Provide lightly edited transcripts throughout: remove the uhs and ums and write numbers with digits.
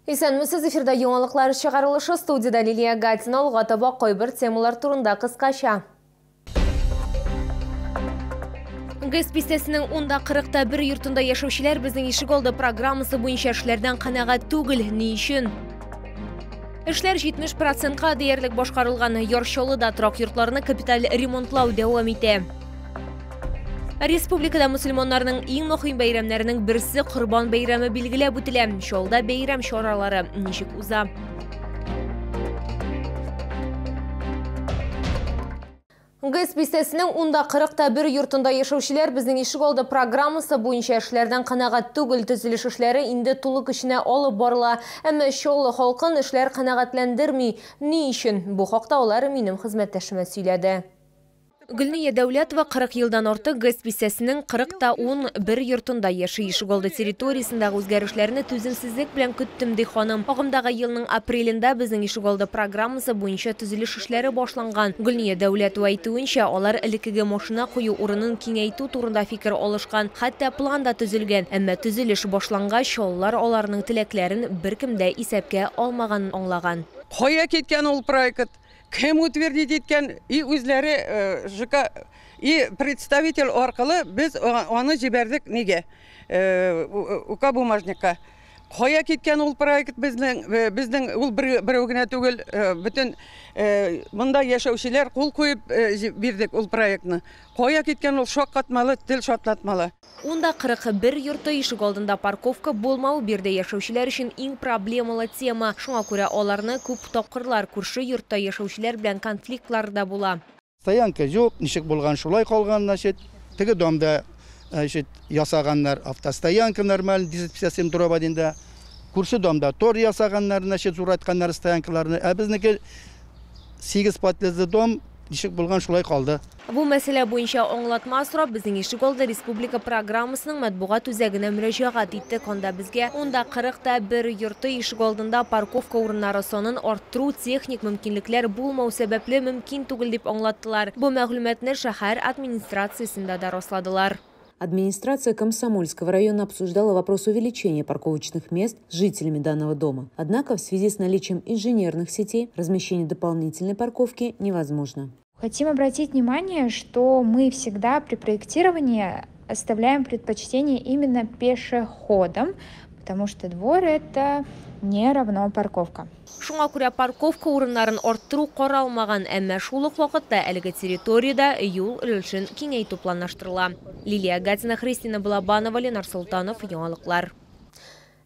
Исәнмесез, эфирда яңалыклар чыгарылышы, студияда Лилия Гатина. Алга таба кайбер темалар турында кыскача. ГЭС бистәсенең 10-41 йортында яшәүчеләр безнең ишегалды программасы буенча эшләрдән канәгать түгел. Ни өчен? Эшләр 70%-ка диярлек башкарылган. Яр Чаллыда торак йортларны капиталь ремонтлау дәвам итә. Республикада мөселманнарның иң мөһим бәйрәмнәренең берсе Корбан бәйрәме билгеләп үтелә. Чаллыда бәйрәм чаралары ничек уза? ГЭС бистәсенең 10-41 йортында яшәүчеләр безнең ишегалды программасы буенча эшләрдән канәгать түгел. Төзелеш эшләре инде тулы көченә алып барыла. Әмма Чаллы халкын эшләр канәгатьләндерми. Ни өчен? Бу хакта алар минем хезмәттәшемә сөйләде. Гөлния Дәүләтова 40 елдан артык ГЭС бистәсенең 40-11 йортында яши. Ишегалды территориясендәге үзгәрешләрне түземсезлек белән көттем, ди ханым. Агымдагы елның апрелендә безнең ишегалды программасы буенча төзелеш эшләре башланган. Гөлния Дәүләтова әйтүенчә, алар элеккеге машина кую урынын киңәйтү турында фикер алышкан. Хәтта план да төзелгән. Әмма төзелеш башлангач, чаллылар аларның теләкләрен беркем дә исәпкә алмаганын аңлаган. Кая киткән ул проект? Кем утвердить иткән? И үзләре ЖК и представитель аркылы без аны җибәрдек нигә? УК бумажникка. Кая киткән ул проект безнең ул берәү генә түгел, бөтен монда яшәүчеләр кул куеп бирдек ул проектны. Кая киткән ул шаккатмалы, тел шартлатмалы. 10-41 йорты ишегалдында парковка булмау биредә яшәүчеләр өчен иң проблемалы тема. Шуңа күрә аларны күп тапкырлар күрше йортта яшәүчеләр белән конфликтлар да була. Стоянка юк, ничек булган шулай калган, значит, теге домда, значит, ясаганнар автостоянка нормаль, 257 дроба динда. Күрше домда тор ясаганнар, значит, зурайтканнар стоянкаларны. Ә безнеке 8 подъездлы дом ничек булган шулай калды. Бу мәсьәлә буенча аңлатма сорап безнең ишегалды республика программасының матбугат үзәгенә мөрәҗәгать иттек. Анда безгә 10-41 йорты ишегалдында парковка урыннары санын арттыру техник мөмкинлекләр булмау сәбәпле мөмкин түгел дип аңлаттылар. Бу мәгълүматны шәһәр администрациясендә дә расладылар. Администрация Комсомольского района обсуждала вопрос увеличения парковочных мест с жителями данного дома. Однако в связи с наличием инженерных сетей размещение дополнительной парковки невозможно. Хотим обратить внимание, что мы всегда при проектировании оставляем предпочтение именно пешеходам, потому что двор — это не равно парковка. Шуңа күрә парковка урыннарын арттыру каралмаган, әмма шул ук вакытта әлеге территориядә юл өлешен киңәйтү планлаштырыла. Лилия Гатина, Христина Балабанова, Ленар Султанов, яңалыклар.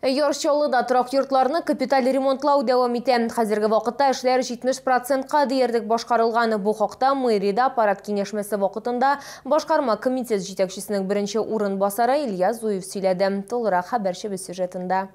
Яр Чаллыда торак йортларны капиталь ремонтлау дәвам итә. Хәзерге вакытта эшләр 70%-ка диярлек башкарылган. Бу хакта мэриядә аппарат киңәшмәсе вакытында башкарма комитет җитәкчесенең беренче урынбасары Илья Зуев сөйләде. Тулырак хәбәрчебез сюжетында.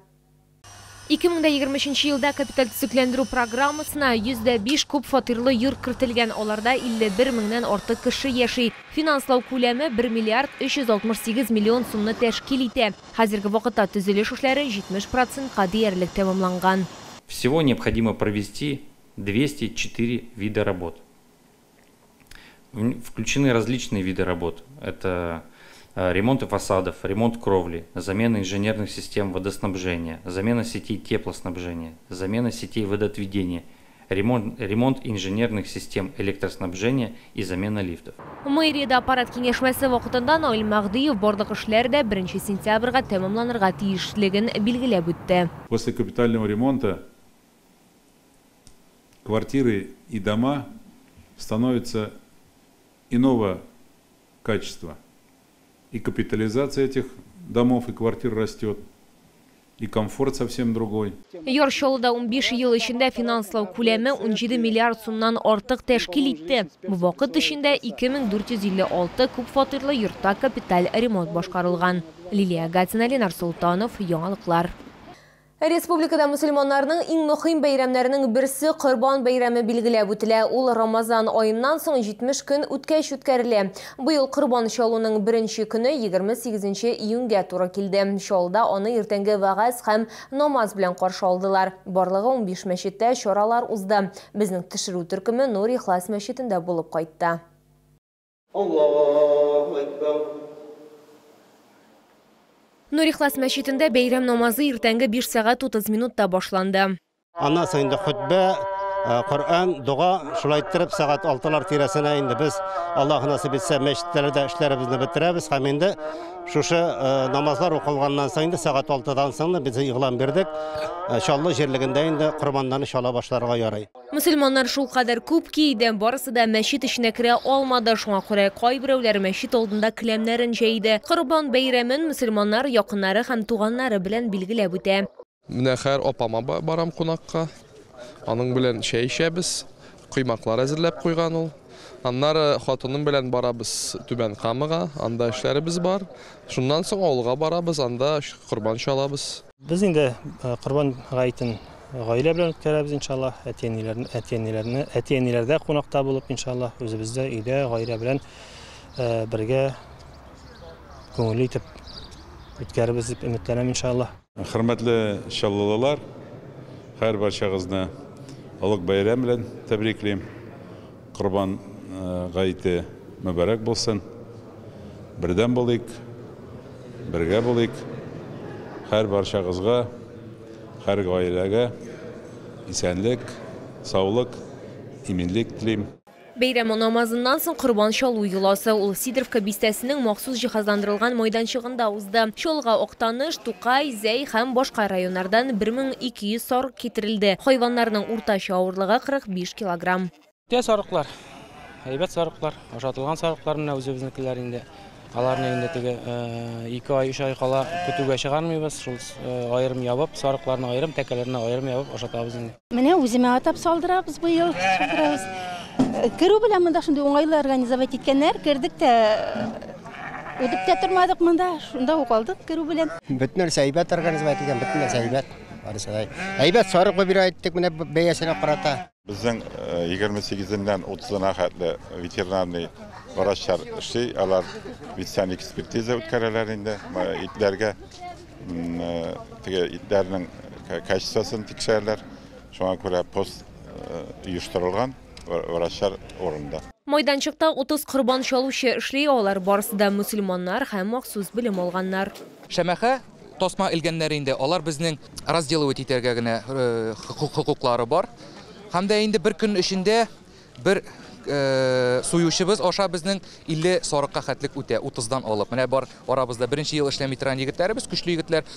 2023 елда капиталь төзекләндерү программасына 105 күп фатирлы йорт кертелгән. Аларда 51 меңнән артык кеше яши. Финанслау күләме 1 миллиард 368 миллион сумны тәшкил итә. Хәзерге вакытта төзелеш эшләре 70%-ка диярлек тәмамланган. Всего необходимо провести 204 вида работ. Включены различные виды работ. Это ремонты фасадов, ремонт кровли, замена инженерных систем водоснабжения, замена сетей теплоснабжения, замена сетей водоотведения, ремонт инженерных систем электроснабжения и замена лифтов. Мэриядә аппарат киңәшмәсе вакытында Наил Мәһдиев барлык эшләр дә 1 сентябрьгә тәмамланырга тиешлеген билгеләп үтте. После капитального ремонта квартиры и дома становятся иного качества. И капитализация этих домов и квартир растет, и комфорт совсем другой. Яр Чаллыда 15 ел эчендә финанслау күләме 17 миллиард сумнан артык тәшкил итте. Бу вакыт эчендә 2456 күп фатирлы йортта капиталь ремонт башкарылган. Лилия Гатина, Ленар Султанов, яңалыклар. Республикада мөселманнарның иң мөһим бәйрәмнәренең берсе Корбан бәйрәме билгеләп үтелә. Ул Рамазан аеннан соң 70 көн үткәч үткәрелә. Быел Корбан чалуның беренче көне 28 июньгә туры килде. Чаллыда аны иртәнге вәгазь һәм намаз белән каршы алдылар. Барлыгы 15 мәчеттә чаралар узды. Безнең төшерү төркеме Нур Ихлас мәчетендә булып кайтты. Аллаһу акбар. Нур-Ихлас мәчетендә бәйрәм намазы иртәнге 5 сәгать 30 минутта башланды. Аннан соң инде хөтбә, Коръән, дога, шулай иттереп сәгать 6-лар тирәсенә инде без, Аллаһ насыйп итсә, мәчетләрдә эшләребезне бетерәбез һәм инде шушы намазлар укылганнан соң инде сәгать 6-дан соң без игълан бирдек. Чаллы җирлегендә инде корбаннарны чала башларга ярый. Мөселманнар шулкадәр күп ки, барысы да мәчет эченә керә алмады. Шуңа күрә кайберәүләр мәчет алдында келәмнәрен җәйде. Корбан бәйрәмен мөселманнар якыннары һәм туганнары белән билгеләп үтә. Менә хәер апама барам кунакка. Аның белән чәй эчәбез, коймаклар әзерләп куйган ул. Аннары хатыным белән барабыз Түбән Камага, анда эшләребез бар. Шуннан соң авылга барабыз, анда корбан чалабыз. Без инде корбан гаетен гаилә белән үткәрәбез иншаллаһ, әти-әниләрдә кунакта булып иншаллаһ, үзебездә өйдә гаилә белән бергә күңелле итеп үткәрербез дип өметләнәм иншаллаһ. Хөрмәтле чаллылылар, һәр барчагызны олуг бәйрәм белән тәбриклим. Корбан гаете мөбарәк булсын. Бердәм булыйк, бергә булыйк. Һәр барчагызга, һәр гаиләгә исәнлек, саулык, иминлек телим. Бәйрәм намазыннан соң корбан чалу йоласы ул Сидоровка бистәсенең махсус җиһазландырылган майданчыгында узды. Чаллыга Актаныш, Тукай, Зәй һәм башка районнардан 1200 сарык китерелде. Хайваннарның уртача авырлыгы 45 килограмм. Тә сарыклар, әйбәт сарыклар, ашатылган сарыклар менә үзебезнекеләр инде. Аларны инде теге 2 ай, 3 ай кала көтүгә чыгармыйбыз, шул аерым ябып, сарыкларны аерым, тәкәләрне аерым ябып ашатабыз инде. Менә үземә атап салдырабыз быел, салдырабыз. Керү белән монда шундый уңайлы организовать иткәннәр, кердек тә, үтеп тә тормадык монда, шунда ук алдык керү белән. Бөтен нәрсә әйбәт организовать ителгән, бөтен нәрсә әйбәт. Барысы да әйбәт сарык бирә иттек менә бәясенә карата. Безнең 28-ннән 30-на хәтле ветеринарный врачлар эшли, алар ветсанитар экспертиза үткәрәләр инде, итләргә, теге итләрнең качествосын тикшерәләр. Шуңа күрә пост оештырылган врачлар урында. Майданчыкта 30 корбан чалучы эшли, алар барысы да мөселманнар һәм махсус белем алганнар. Шәмәхә тасма элгәннәр инде, алар безнең разделывать итәргә генә хокуклары бар. Һәм дә инде бер көн эчендә бер суючыбыз аша безнең 50 сарыкка хәтлек үтә, 30-дан алып. Менә бар арабызда беренче ел эшләми торган егетләребез, көчле егетләр,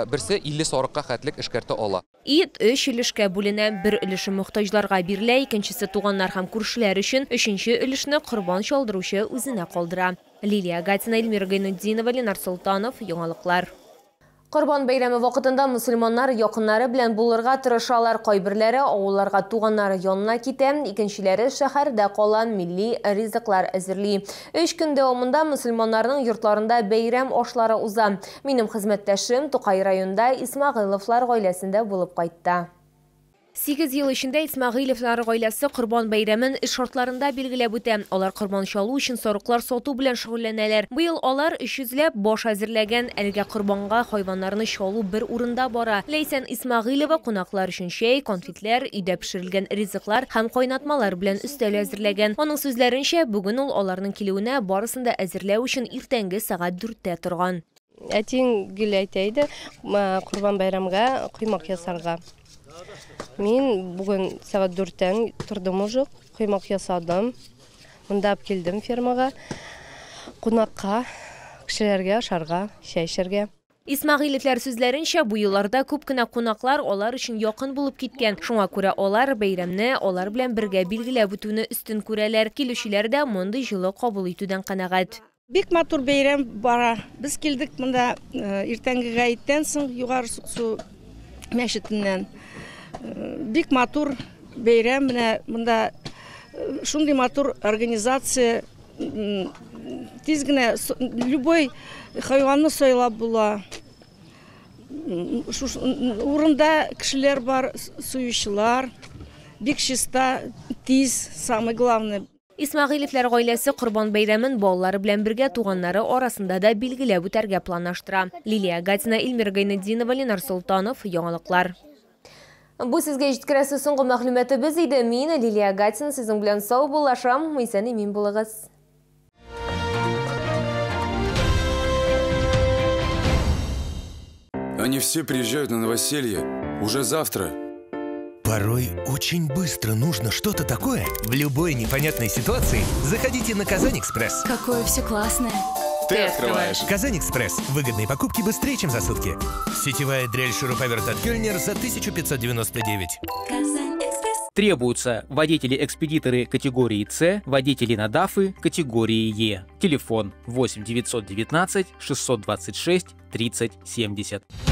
берсе 50 сарыкка хәтлек эшкәртә ала. Ит 3 өлешкә бүленә, бер өлеше мохтаҗларга бирелә, икенчесе туганнар һәм күршеләр өчен, өченче өлешне корбан чалдыручы үзенә калдыра. Лилия Гатина, Эльмира Гайнутдинова, Ленар Солтанов, Яңалыклар. Корбан бәйрәме вакытында мөселманнар якыннары белән булырга тырышалар. Кайберләре авылларга туганнары янына китә, икенчеләре шәһәрдә кала, милли ризыклар әзерли. 3 көн дәвамында мөселманнарның йортларында бәйрәм ашлары уза. Минем хезмәттәшем Тукай районында Исмәгыйловлар гаиләсендә булып кайтты. 8 ел эчендә Исмәгыйловлар гаиләсе Корбан бәйрәмен эш шартларында билгеләп үтә. Алар корбан чалу өчен сарыклар сату белән шөгыльләнәләр. Быел алар 300 ләп баш әзерләгән. Әлегә корбанга хайваннарны чалу бер урында бара. Ләйсән Исмәгыйлова кунаклар өчен чәй, конфетлар, өйдә пешерелгән ризыклар һәм кайнатмалар белән өстәл әзерләгән. Аның сүзләренчә, бүген ул аларның килүенә барысын да әзерләү өчен иртәнге сәгать 4-тә торган. Әтиң гел әйтә иде, Корбан бәйрәмгә коймак ясарга. Мин бүген сәгать 4-тән тордым уже, коймак ясадым. Монда алып килдем фермага, кунакка, кешеләргә ашарга, чәй эчәргә. Исмәгыйлевләр сүзләренчә, бу елларда күп кенә кунаклар алар өчен якын булып киткән. Шуңа күрә алар бәйрәмне алар белән бергә билгеләп үтүне өстен күрәләр. Килүчеләр дә мондый җылы кабул итүдән канәгать. Бик матур бәйрәм бара. Без килдек монда иртәнге гаеттән соң Югары Суксу мәчетеннән. Бик матур бәйрәм, менә монда шундый матур организация, тиз генә любой хайванны сайлап була. Урында кешеләр бар, суючылар, бик чиста, тиз, самое главное. Исмәгыйлевләр гаиләсе Корбан бәйрәмен балалары белән бергә туганнары арасында да билгеләп үтәргә планлаштыра. Лилия Гатина, Эльмира Гайнетдинова, Ленар Солтанов, Яңалыклар. Бу сезгә җиткерәсе соңгы мәгълүматыбыз иде. Мин Лилия Гатина сезнең белән саубуллашам. Исән-имин булыгыз. Они все приезжают на новоселье уже завтра. Порой очень быстро нужно что-то такое. В любой непонятной ситуации заходите на Казань-Экспресс. Какое все классное. Ты открываешь. Казань-Экспресс. Выгодные покупки быстрее, чем за сутки. Сетевая дрель шуруповерт от Кёльнер за 1599. Казань-Экспресс. Требуются водители-экспедиторы категории С, водители на ДАФы категории Е. Телефон 8 919 626 30 70.